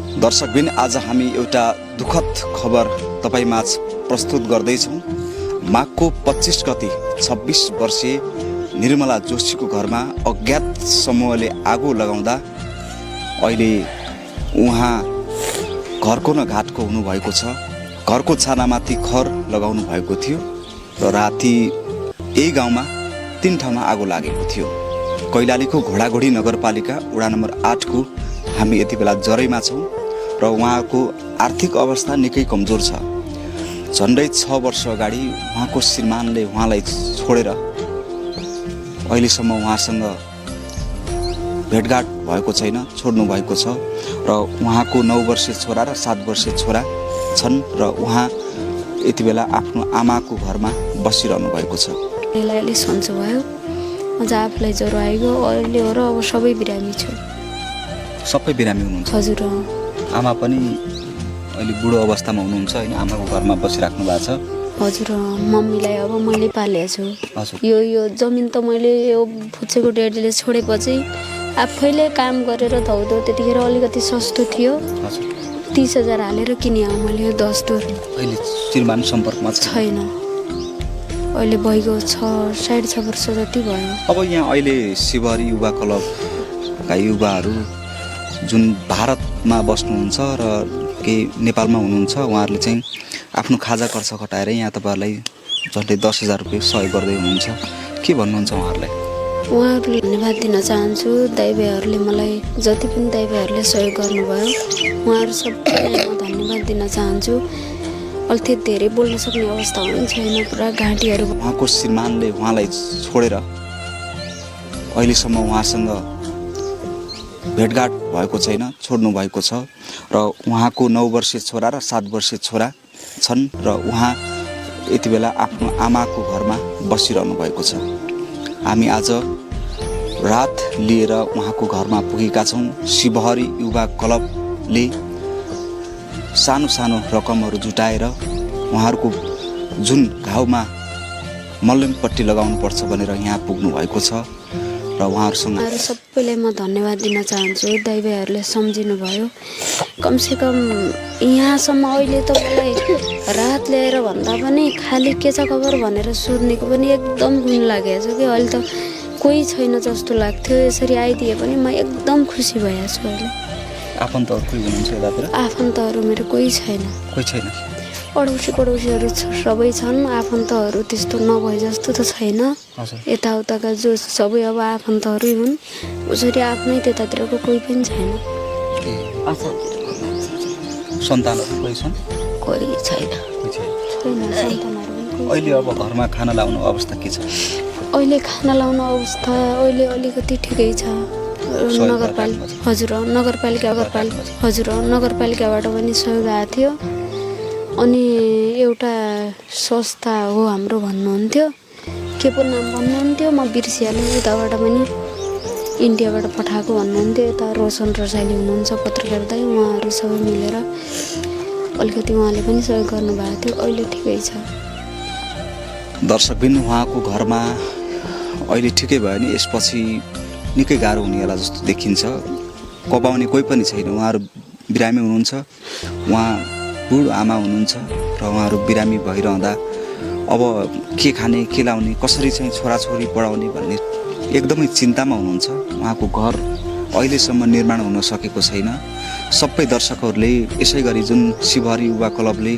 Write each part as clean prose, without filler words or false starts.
दर्शकबिन आज हामी एउटा दुःखद खबर तपाईमाझ प्रस्तुत गर्दैछौँ। माघको 25 गते 26 वर्षीय निर्मला जोशीको घरमा अज्ञात समूहले आगो लगाउँदा अहिले उहाँ घरको न घाटको हुनुभएको छ। घरको छानामाथि खर लगाउनु भएको थियो र राति यही गाउँमा 3 ठाउँमा आगो लागेको थियो। कैलालीको घोडाघोडी नगरपालिका वडा नम्बर 8 को हामी यति बेला जरैमा छौँ र उहाँको आर्थिक अवस्था निकै कमजोर छ। झन्डै 6 वर्ष अगाडि उहाँको श्रीमानले उहाँलाई छोडेर अहिलेसम्म उहाँसँग भेटघाट भएको छैन, छोड्नु भएको छ र उहाँको 9 वर्षीय छोरा र 7 वर्षीय छोरा छन् र उहाँ यति बेला आफ्नो आमाको घरमा बसिरहनु भएको छ। अहिले सन्चो भयो, अझ आफूलाई ज्वरो आइगयो, अहिले हो र अब सबै बिरामी छु। सबै बिरामी हुनुहुन्छ? हजुर। आमा पनि अहिले बुढो अवस्थामा हुनुहुन्छ हैन? आमाको घरमा बसिराख्नु भएको छ? हजुर। मम्मीलाई अब मैले पालेको छु। हजुर। यो जमिन त मैले यो फुच्चेको ड्याडीले छोडेपछि आफैले काम गरेर धौधौ त्यतिखेर अलिकति सस्तो थियो। हजुर। 30,000 हालेर किने हो मैले 10 डोर। अहिले श्रीमान सम्पर्कमा छैन। अहिले भइगयो 6.5 वर्ष जति भयो। अब यहाँ अहिले शिवहरी युवा क्लबका युवाहरू जुन भारतमा बस्नुहुन्छ र केही नेपालमा हुनुहुन्छ, उहाँहरूले चाहिँ आफ्नो खाजा खर्च घटाएर यहाँ तपाईँहरूलाई झन्डै 10,000 रुपियाँ सहयोग गर्दै हुनुहुन्छ। के भन्नुहुन्छ उहाँहरूलाई? उहाँहरूले धन्यवाद दिन चाहन्छु। दाइभाइहरूले मलाई जति पनि दाइभाइहरूले सहयोग गर्नुभयो उहाँहरू सबैलाई म धन्यवाद दिन चाहन्छु। अहिले धेरै बोल्न सक्ने अवस्था पनि छैन, पुरा घाँटीहरू। उहाँको श्रीमानले उहाँलाई छोडेर अहिलेसम्म उहाँसँग भेटघाट भएको छैन, छोड्नु भएको छ र उहाँको 9 वर्षीय छोरा र 7 वर्षीय छोरा छन् र उहाँ यति बेला आफ्नो आमाको घरमा बसिरहनु भएको छ। हामी आज रात लिएर उहाँको घरमा पुगेका छौँ। शिवहरी युवा क्लबले सानो सानो रकमहरू जुटाएर उहाँहरूको जुन घाउमा मलमपट्टी लगाउनु पर्छ भनेर यहाँ पुग्नु भएको छ र उहाँहरूसँग सबैलाई म धन्यवाद दिन चाहन्छु। दाइभाइहरूले सम्झिनु भयो। कमसेकम यहाँसम्म अहिले त मलाई रात ल्याएर भन्दा पनि खाली के छ खबर भनेर सोध्नेको पनि एकदम गुण लागेको छ कि अहिले त कोही छैन जस्तो लाग्थ्यो। यसरी आइदिए पनि म एकदम खुसी भइएको छु। अहिले आफन्तहरू कोही हुनुहुन्छ यतातिर? आफन्तहरू मेरो कोही छैन। कोही छैन? पडोसीहरू सबै छन्, आफन्तहरू त्यस्तो नभए जस्तो त छैन। यताउताका जो सबै अब आफन्तहरू हुन्, उसरी आफ्नै त्यतातिरको कोही पनि छैन। सन्तानहरू कोही छन्? कोही छैन। अहिले अब घरमा खाना लाउने अवस्था के छ? अहिले खाना लाउने अवस्था अहिले अलिकति ठिकै छ। नगरपालिकाबाट पनि सहयोग आएको थियो। अनि एउटा संस्था हो हाम्रो भन्नुहुन्थ्यो, के पो नाम भन्नुहुन्थ्यो, म बिर्सिहालेँ। उताबाट पनि इन्डियाबाट पठाएको भन्नुहुन्थ्यो। यता रोशन रसाइली हुनुहुन्छ पत्रकार दाइ, उहाँहरू सबै मिलेर अलिकति उहाँले पनि सहयोग गर्नुभएको थियो। अहिले ठिकै छ। दर्शकबिन उहाँको घरमा अहिले ठिकै भयो नि यसपछि निकै गाह्रो हुने होला जस्तो देखिन्छ। कपाउने कोही पनि छैन। उहाँहरू बिरामी हुनुहुन्छ, उहाँ बुढो आमा हुनुहुन्छ र उहाँहरू बिरामी भइरहँदा अब के खाने, के लाउने, कसरी चाहिँ छोराछोरी पढाउने भन्ने एकदमै चिन्तामा हुनुहुन्छ। उहाँको घर अहिलेसम्म निर्माण हुन सकेको छैन। सबै दर्शकहरूले यसै गरी जुन शिवहरी युवा क्लबले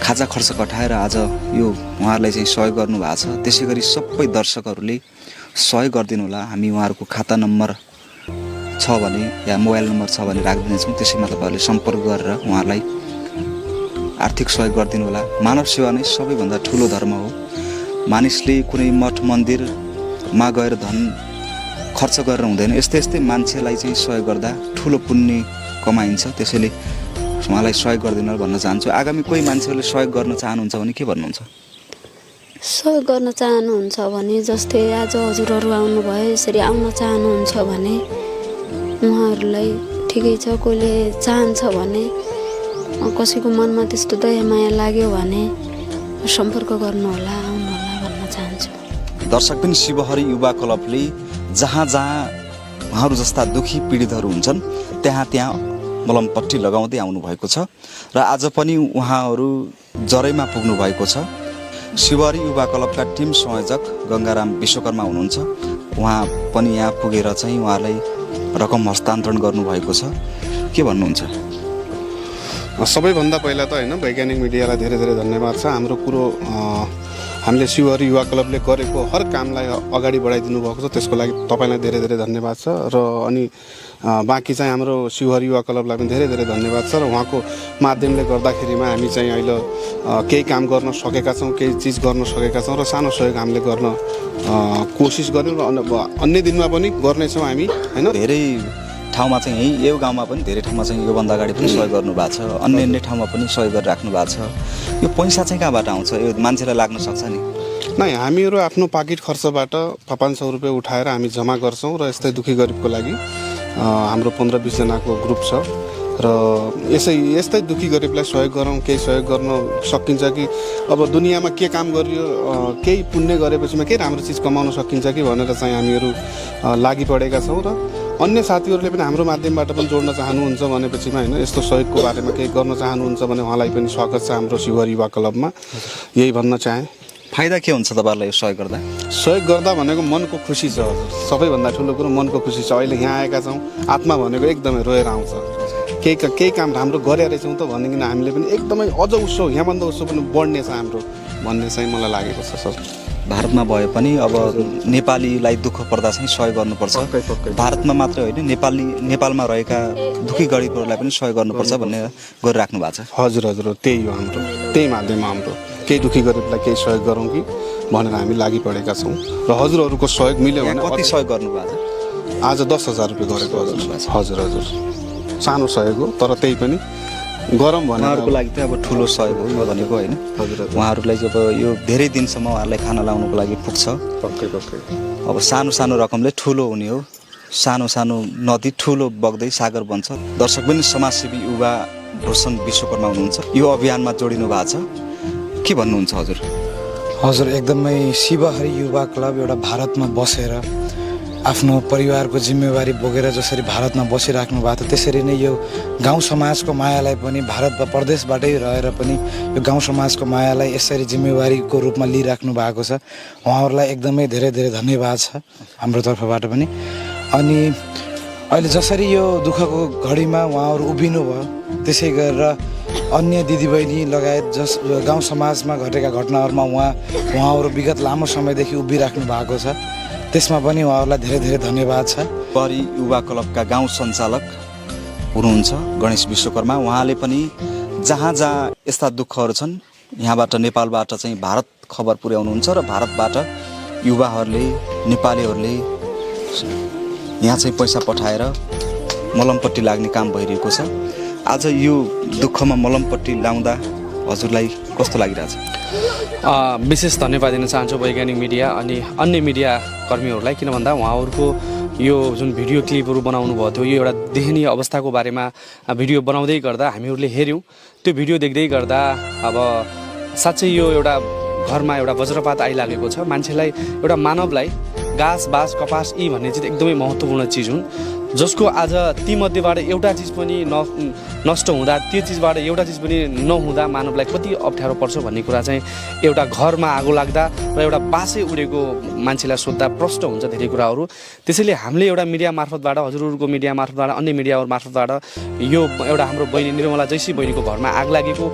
खाजा खर्च घटाएर आज यो उहाँहरूलाई चाहिँ सहयोग गर्नुभएको छ, त्यसै गरी सबै दर्शकहरूले सहयोग गरिदिनु होला। हामी उहाँहरूको खाता नम्बर छ भने या मोबाइल नम्बर छ भने राखिदिनेछौँ। त्यसैमा तपाईँहरूले सम्पर्क गरेर उहाँहरूलाई आर्थिक सहयोग गरिदिनु होला। मानव सेवा नै सबैभन्दा ठुलो धर्म हो। मानिसले कुनै मठ मन्दिरमा गएर धन खर्च गरेर हुँदैन। यस्तै मान्छेलाई चाहिँ सहयोग गर्दा ठुलो पुण्य कमाइन्छ। त्यसैले उहाँलाई सहयोग गरिदिनु भन्न चाहन्छु। आगामी कोही मान्छेहरूले सहयोग गर्न चाहनुहुन्छ भने के भन्नुहुन्छ? सहयोग गर्न चाहनुहुन्छ भने जस्तै आज हजुरहरू आउनुभयो, यसरी आउन चाहनुहुन्छ भने उहाँहरूलाई ठिकै छ। कोहीले चाहन्छ भने, कसैको मनमा त्यस्तो दया माया लाग्यो भने सम्पर्क गर्नुहोला, आउनुहोला भन्न चाहन्छु। दर्शक पनि शिवहरी युवा क्लबले जहाँ जहाँ उहाँहरू जस्ता दुखी पीडितहरू हुन्छन् त्यहाँ मलमपट्टि लगाउँदै आउनुभएको छ र आज पनि उहाँहरू जरैमा पुग्नु भएको छ। शिवहरी युवा क्लबका टिम संयोजक गङ्गाराम विश्वकर्मा हुनुहुन्छ। उहाँ पनि यहाँ पुगेर चाहिँ उहाँलाई रकम हस्तान्तरण गर्नुभएको छ। के भन्नुहुन्छ? सबैभन्दा पहिला त होइन वैज्ञानिक मिडियालाई धेरै धेरै धन्यवाद छ। हाम्रो कुरो हामीले शिवहरी युवा क्लबले गरेको हर कामलाई अगाडि बढाइदिनु भएको छ, त्यसको लागि तपाईँलाई धेरै धेरै धन्यवाद छ। र अनि बाँकी चाहिँ हाम्रो शिवहरी युवा क्लबलाई पनि धेरै धेरै धन्यवाद छ। र उहाँको माध्यमले गर्दाखेरिमा हामी चाहिँ अहिले केही काम गर्न सकेका छौँ, केही चिज गर्न सकेका छौँ र सानो सहयोग हामीले गर्न कोसिस गऱ्यौँ र अन्य दिनमा पनि गर्नेछौँ हामी होइन। धेरै ठाउँमा चाहिँ यही यो गाउँमा पनि धेरै ठाउँमा चाहिँ योभन्दा अगाडि पनि सहयोग गर्नुभएको छ, अन्य अन्य ठाउँमा पनि सहयोग गरिराख्नु भएको छ। यो पैसा चाहिँ कहाँबाट आउँछ? यो मान्छेलाई लाग्न सक्छ नि? नै हामीहरू आफ्नो पाकिट खर्चबाट 500 रुपियाँ उठाएर हामी जम्मा गर्छौँ र यस्तै दुखी गरिबको लागि हाम्रो 15-20 जनाको ग्रुप छ र यस्तै दुखी गरिबलाई सहयोग गरौँ। केही सहयोग गर्न सकिन्छ कि अब दुनियाँमा के काम गरियो, केही पुण्य गरेपछिमा केही राम्रो चिज कमाउन सकिन्छ कि भनेर चाहिँ हामीहरू लागि परेका छौँ। र अन्य साथीहरूले पनि हाम्रो माध्यमबाट पनि जोड्न चाहनुहुन्छ भनेपछिमा होइन यस्तो सहयोगको बारेमा केही गर्न चाहनुहुन्छ भने उहाँलाई पनि स्वागत छ हाम्रो शिवहरी युवा क्लबमा। यही भन्न चाहेँ। फाइदा के हुन्छ तपाईँहरूलाई यो सहयोग गर्दा? सहयोग गर्दा भनेको मनको खुसी छ हजुर, सबैभन्दा ठुलो कुरो मनको खुसी छ। अहिले यहाँ आएका छौँ, आत्मा भनेको एकदमै रोएर आउँछ। केही काम राम्रो गरे रहेछौँ त भनिकन हामीले पनि एकदमै अझ उत्सव, यहाँभन्दा उत्सव पनि बढ्ने छ हाम्रो भन्ने चाहिँ मलाई लागेको छ सर। भारतमा भए पनि अब नेपालीलाई दुःख पर्दा चाहिँ सहयोग गर्नुपर्छ। भारतमा मात्रै होइन, नेपालमा रहेका दुखी गरिबहरूलाई पनि सहयोग गर्नुपर्छ भन्ने गरिराख्नु भएको छ। हजुर हजुर, त्यही हो हाम्रो, त्यही माध्यम हाम्रो। केही दुखी गरिबलाई केही सहयोग गरौँ कि भनेर हामी लागि परेका छौँ र हजुरहरूको सहयोग मिल्यो भने। कति सहयोग गर्नुभएको छ? आज 10,000 रुपियाँ गरेको हजुर। हजुर हजुर, सानो सहयोग हो तर त्यही पनि गरौँ भने उहाँहरूको लागि त अब ठुलो सहयोग हो यो भनेको होइन। हजुर, उहाँहरूलाई अब यो धेरै दिनसम्म उहाँहरूलाई खाना लाउनुको लागि पुग्छ। पक्कै पक्कै। अब सानो सानो रकमले ठुलो हुने हो, सानो सानो नदी ठुलो बग्दै सागर बन्छ। दर्शक पनि समाजसेवी युवा रोशन विश्वकर्मा हुनुहुन्छ, यो अभियानमा जोडिनु भएको छ। के भन्नुहुन्छ हजुर? हजुर, एकदमै शिवहरी युवा क्लब एउटा भारतमा बसेर आफ्नो परिवारको जिम्मेवारी बोकेर जसरी भारतमा बसिराख्नु भएको थियो, त्यसरी नै यो गाउँ समाजको मायालाई पनि भारत वा प्रदेशबाटै रहेर पनि यो गाउँ समाजको मायालाई यसरी जिम्मेवारीको रूपमा लिइराख्नु भएको छ। उहाँहरूलाई एकदमै धेरै धेरै धन्यवाद छ हाम्रो तर्फबाट पनि। अनि अहिले जसरी यो दुःखको घडीमा उहाँहरू उभिनु भयो, त्यसै गरेर अन्य दिदीबहिनी लगायत गाउँ समाजमा घटेका घटनाहरूमा उहाँहरू विगत लामो समयदेखि उभिराख्नु भएको छ, त्यसमा पनि उहाँहरूलाई धेरै धेरै धन्यवाद छ। शिवहरी युवा क्लबका गाउँ सञ्चालक हुनुहुन्छ गणेश विश्वकर्मा। उहाँले पनि जहाँ जहाँ यस्ता दुःखहरू छन् यहाँबाट नेपालबाट चाहिँ भारत खबर पुर्याउनुहुन्छ र भारतबाट युवाहरूले नेपालीहरूले यहाँ चाहिँ पैसा पठाएर मलमपट्टि लाग्ने काम भइरहेको छ। आज यो दुःखमा मलमपट्टि लाउँदा हजुरलाई कस्तो लागिरहेछ? विशेष धन्यवाद दिन चाहन्छु वैज्ञानिक मिडिया अनि अन्य मिडिया कर्मीहरूलाई, किन भन्दा उहाँहरूको यो जुन भिडियो क्लिपहरू बनाउनु भएको थियो, यो एउटा दयनीय अवस्थाको बारेमा भिडियो बनाउँदै गर्दा हामीहरूले हेऱ्यौँ। त्यो भिडियो देख्दै गर्दा अब साँच्चै यो एउटा घरमा एउटा वज्रपात आइलागेको छ। मान्छेलाई, एउटा मानवलाई घाँस बाँस कपास यी भन्ने चिज एकदमै महत्त्वपूर्ण चिज हुन्, जसको आज तीमध्येबाट एउटा चिज पनि नष्ट हुँदा, त्यो चिजबाट एउटा चिज पनि नहुँदा मानवलाई कति अप्ठ्यारो पर्छ भन्ने कुरा चाहिँ एउटा घरमा आगो लाग्दा र एउटा बाँसै उडेको मान्छेलाई सोद्धा प्रष्ट हुन्छ धेरै कुराहरू। त्यसैले हामीले एउटा मिडिया मार्फतबाट, हजुरहरूको मिडिया मार्फतबाट, अन्य मिडियाहरू मार्फतबाट यो एउटा हाम्रो बहिनी निर्मला जैसी बहिनीको घरमा आग लागेको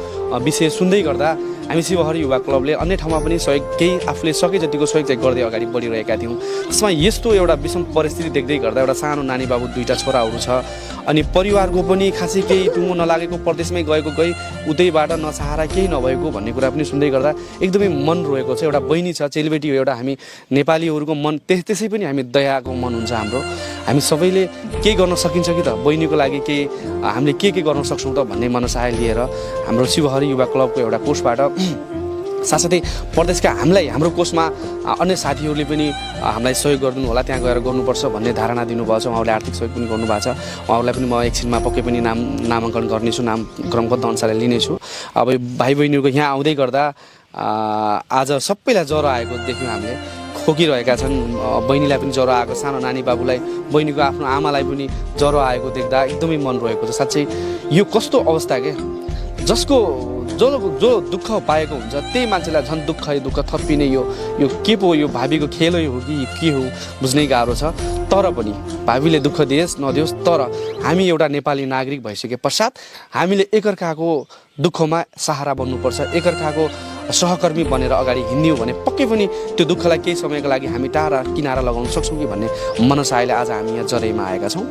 विषय सुन्दै गर्दा हामी शिवहरी युवा क्लबले अन्य ठाउँमा पनि सहयोग केही आफूले सके जतिको सहयोग चाहिँ गर्दै अगाडि बढिरहेका थियौँ। त्यसमा यस्तो एउटा विषम परिस्थिति देख्दै गर्दा एउटा सानो नानी बाबु, 2टा छोराहरू छ, अनि परिवारको पनि खासै केही टुङ्गो नलागेको, परदेशमै गई उतैबाट नचाहेर केही नभएको भन्ने कुरा पनि सुन्दै गर्दा एकदमै मन रोएको छ। एउटा बहिनी छ, चेलीबेटी हो, एउटा हामी नेपालीहरूको मन त्यसै पनि हामी दयाको मन हुन्छ हाम्रो। हामी सबैले केही गर्न सकिन्छ कि त बहिनीको लागि केही हामीले के गर्न सक्छौँ त भन्ने मनसाय लिएर हाम्रो शिवहरी युवा क्लबको एउटा कोषबाट साथसाथै प्रदेशका हाम्रो कोषमा अन्य साथीहरूले पनि हामीलाई सहयोग गरिदिनु होला, त्यहाँ गएर गर्नुपर्छ भन्ने धारणा दिनुभएको छ। उहाँहरूले आर्थिक सहयोग पनि गर्नुभएको छ। उहाँहरूलाई पनि म एकछिनमा पक्कै पनि नामाङ्कन गर्नेछु, नाम क्रमबद्ध अनुसारले लिनेछु। अब भाइ बहिनीहरूको यहाँ आउँदै गर्दा आज सबैलाई ज्वरो आएको देख्यौँ हामीले। खोकिरहेका छन्। बहिनीलाई पनि ज्वरो आएको, सानो नानी बाबुलाई, बहिनीको आफ्नो आमालाई पनि ज्वरो आएको देख्दा एकदमै मन रोएको छ। साँच्चै यो कस्तो अवस्था के, जसको जो दुःख पाएको हुन्छ त्यही मान्छेलाई झन् दुःख थप्पिने यो के पो, यो भावीको खेलै हो कि के हो बुझ्नै गाह्रो छ। तर पनि भावीले दुःख दियोस् नदियोस्, तर हामी एउटा नेपाली नागरिक भइसके पश्चात हामीले एकअर्काको दुःखमा सहारा बन्नुपर्छ, एकअर्काको सहकर्मी बनेर अगाडि हिँड्यौँ भने पक्कै पनि त्यो दुःखलाई केही समयको लागि हामी टाढा किनारा लगाउन सक्छौँ कि भन्ने मनसायले आज हामी यहाँ जरैमा आएका छौँ।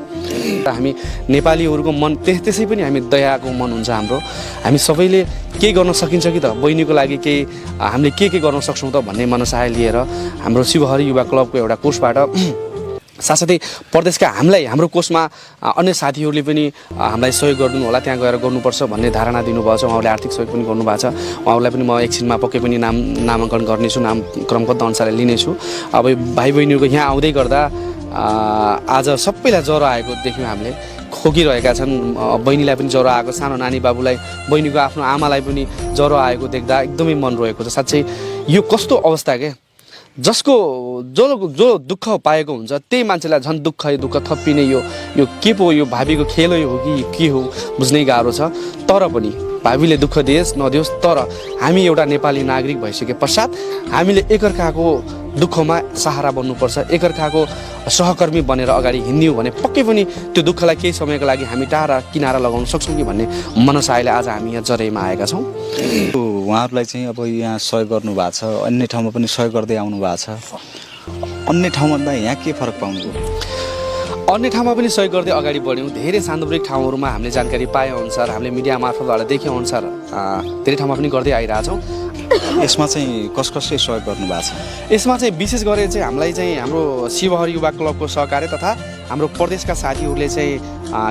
र हामी नेपालीहरूको मन त्यसै पनि हामी दयाको मन हुन्छ हाम्रो। हामी सबैले केही गर्न सकिन्छ कि त, बहिनीको लागि केही हामीले के गर्न सक्छौँ त भन्ने मनसाय लिएर हाम्रो शिवहरि युवा क्लबको एउटा कोषबाट साथसाथै प्रदेशका हाम्रो कोषमा अन्य साथीहरूले पनि हामीलाई सहयोग गरिदिनु होला, त्यहाँ गएर गर्नुपर्छ भन्ने धारणा दिनुभएको छ। उहाँहरूले आर्थिक सहयोग पनि गर्नुभएको छ। उहाँहरूलाई पनि म एकछिनमा पक्कै पनि नामाङ्कन गर्नेछु, नाम क्रमबद्ध अनुसारले लिनेछु। अब भाइ बहिनीहरूको यहाँ आउँदै गर्दा आज सबैलाई ज्वरो आएको देख्यौँ हामीले, खोकिरहेका छन्। बहिनीलाई पनि ज्वरो आएको, सानो नानी बाबुलाई, बहिनीको आफ्नो आमालाई पनि ज्वरो आएको देख्दा एकदमै मन रोएको छ। साँच्चै यो कस्तो अवस्था के, जसको जो दुःख पाएको हुन्छ त्यही मान्छेलाई झन् दुःख थप्पिने यो के पो, यो भावीको खेलै हो कि के हो बुझ्नै गाह्रो छ। तर पनि भावीले दुःख दियोस् नदियोस्, तर हामी एउटा नेपाली नागरिक भइसके पश्चात हामीले एकअर्काको दुःखमा सहारा बन्नुपर्छ, एकअर्काको सहकर्मी बनेर अगाडि हिँड्यौँ भने पक्कै पनि त्यो दुःखलाई केही समयको लागि हामी टाढा किनारा लगाउन सक्छौँ कि भन्ने मनसायले आज हामी यहाँ जरैमा आएका छौँ। उहाँहरूलाई चाहिँ अब यहाँ सहयोग गर्नुभएको छ, अन्य ठाउँमा पनि सहयोग गर्दै आउनु भएको छ। अन्य ठाउँभन्दा यहाँ के फरक पाउनुभयो? अन्य ठाउँमा पनि सहयोग गर्दै अगाडि बढ्यौँ। धेरै सान्दर्भिक ठाउँहरूमा हामीले जानकारी पाएअनुसार, हामीले मिडिया मार्फतबाट देखेअनुसार धेरै ठाउँमा पनि गर्दै आइरहेछौँ। यसमा चाहिँ कसले सहयोग गर्नुभएको छ? यसमा चाहिँ विशेष गरेर चाहिँ हामीलाई चाहिँ हाम्रो शिवहरि युवा क्लबको सहकार्य तथा हाम्रो प्रदेशका साथीहरूले चाहिँ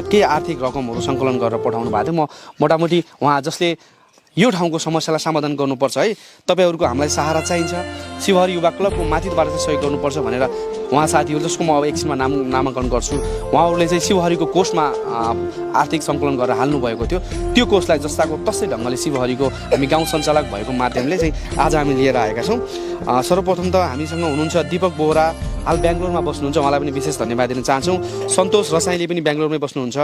केही आर्थिक रकमहरू सङ्कलन गरेर पठाउनु भएको थियो। म मोटामोटी उहाँ जसले यो ठाउँको समस्यालाई समाधान गर्नुपर्छ है, तपाईँहरूको हामीलाई सहारा चाहिन्छ, शिवहरि युवा क्लबको माथिबाट चाहिँ सहयोग गर्नुपर्छ भनेर उहाँ साथीहरू जसको म अब एकछिनमा नामाङ्कन गर्छु, उहाँहरूले चाहिँ शिवहरिको कोषमा आर्थिक सङ्कलन गरेर हाल्नुभएको थियो। त्यो कोषलाई जस्ताको तस्तै ढङ्गले शिवहरिको हामी गाउँ सञ्चालक भएको माध्यमले चाहिँ आज हामी लिएर आएका छौँ। सर्वप्रथम त हामीसँग हुनुहुन्छ दिपक बोहरा, हाल बेङ्गलोरमा बस्नुहुन्छ, उहाँलाई पनि विशेष धन्यवाद दिन चाहन्छौँ। सन्तोष रसाइले पनि बेङ्गलोरमै बस्नुहुन्छ,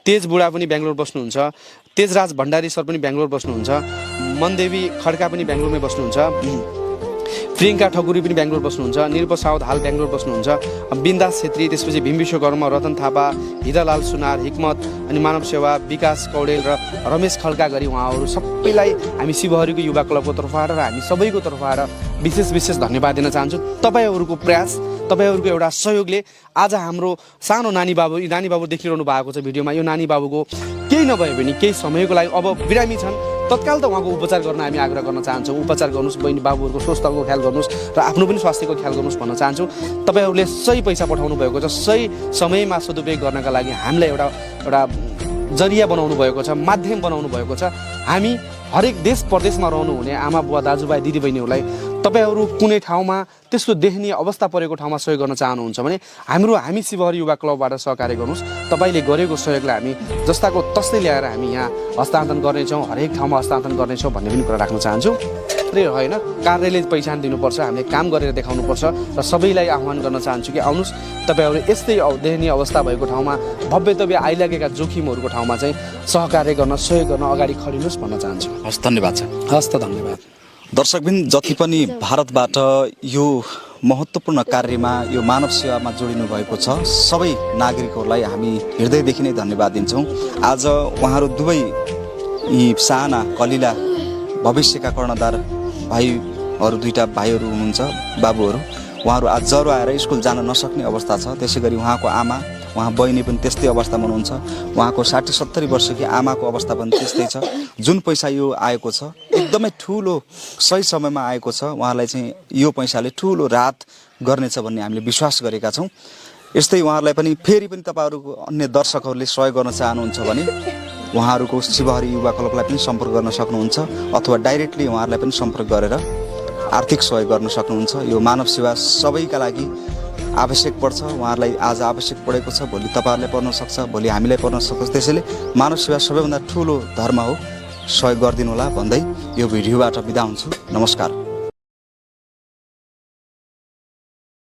तेज बुढा पनि बेङ्गलोर बस्नुहुन्छ, तेजराज भण्डारी सर पनि बेङ्गलोर बस्नुहुन्छ, मनदेवी खड्का पनि बेङ्गलोरमै बस्नुहुन्छ, प्रियङ्का ठकुरी पनि बेङ्गलोर बस्नुहुन्छ, निरुपा साउद हाल बेङ्गलोर बस्नुहुन्छ, बिन्दास छेत्री, त्यसपछि भीम विश्वकर्मा, रतन थापा, हिदालाल सुनार, हिक्मत, अनि मानव सेवा, विकास कौडेल र रमेश खड्का गरी उहाँहरू सबैलाई हामी शिवहरिको युवा क्लबको तर्फबाट र हामी सबैको तर्फबाट विशेष धन्यवाद दिन चाहन्छु। तपाईँहरूको प्रयास, तपाईँहरूको एउटा सहयोगले आज हाम्रो सानो नानी बाबु देखिरहनु भएको छ भिडियोमा। यो नानी बाबुको केही नभए पनि केही समयको लागि अब बिरामी छन्, तत्काल त उहाँको उपचार गर्न हामी आग्रह गर्न चाहन्छौँ। उपचार गर्नुहोस्, बहिनी बाबुहरूको स्वास्थ्यको ख्याल गर्नुहोस् र आफ्नो पनि स्वास्थ्यको ख्याल गर्नुहोस् भन्न चाहन्छु। तपाईँहरूले सही पैसा पठाउनु भएको छ, सही समयमा सदुपयोग गर्नका लागि हामीलाई एउटा जरिया बनाउनु भएको छ, माध्यम बनाउनु भएको छ। हामी हरेक देश प्रदेशमा रहनुहुने आमा बुवा दाजुभाइ दिदीबहिनीहरूलाई तपाईँहरू कुनै ठाउँमा त्यस्तो देख्ने अवस्था परेको ठाउँमा सहयोग गर्न चाहनुहुन्छ भने हामी शिवहरि युवा क्लबबाट सहकार्य गर्नुहोस्। तपाईँले गरेको सहयोगलाई हामी जस्ताको तस्तै ल्याएर हामी यहाँ हस्तान्तरण गर्नेछौँ, हरेक ठाउँमा हस्तान्तरण गर्नेछौँ भन्ने पनि कुरा राख्न चाहन्छु। होइन, कार्यले पहिचान दिनुपर्छ, हामीले काम गरेर देखाउनुपर्छ र सबैलाई आह्वान गर्न चाहन्छु कि आउनुहोस्, तपाईँहरू यस्तै देख्ने अवस्था भएको ठाउँमा भव्यतव्य आइलागेका जोखिमहरूको ठाउँमा चाहिँ सहकार्य गर्न, सहयोग गर्न अगाडि खडिनुहोस् भन्न चाहन्छु। हस्, धन्यवाद छ। हस् त, धन्यवाद। दर्शकबिन, जति पनि भारतबाट यो महत्त्वपूर्ण कार्यमा, यो मानव सेवामा जोडिनु भएको छ सबै नागरिकहरूलाई हामी हृदयदेखि नै धन्यवाद दिन्छौँ। आज उहाँहरू दुवै यी साना कलिला भविष्यका कर्णधार भाइहरू, दुईवटा भाइहरू हुनुहुन्छ, बाबुहरू, उहाँहरू आज ज्वरो आएर स्कुल जान नसक्ने अवस्था छ। त्यसै गरी उहाँको आमा, उहाँ बहिनी पनि त्यस्तै अवस्थामा हुनुहुन्छ। उहाँको 60-70 वर्षकी आमाको अवस्था पनि त्यस्तै छ। जुन पैसा यो आएको छ एकदमै ठुलो सही समयमा आएको छ। उहाँलाई चाहिँ यो पैसाले ठुलो राहत गर्नेछ भन्ने हामीले विश्वास गरेका छौँ। यस्तै उहाँहरूलाई पनि फेरि पनि तपाईँहरूको अन्य दर्शकहरूले सहयोग गर्न चाहनुहुन्छ भने उहाँहरूको शिवहरि युवा क्लबलाई पनि सम्पर्क गर्न सक्नुहुन्छ, अथवा डाइरेक्टली उहाँहरूलाई पनि सम्पर्क गरेर आर्थिक सहयोग गर्न सक्नुहुन्छ। यो मानव सेवा सबैका लागि आवश्यक पर्छ। उहाँहरूलाई आज आवश्यक परेको छ, भोलि तपाईँहरूलाई पर्न सक्छ, भोलि हामीलाई पर्न सक्छ। त्यसैले मानव सेवा सबैभन्दा ठुलो धर्म हो, सहयोग गरिदिनु होला भन्दै यो भिडियोबाट बिदा हुन्छु। नमस्कार।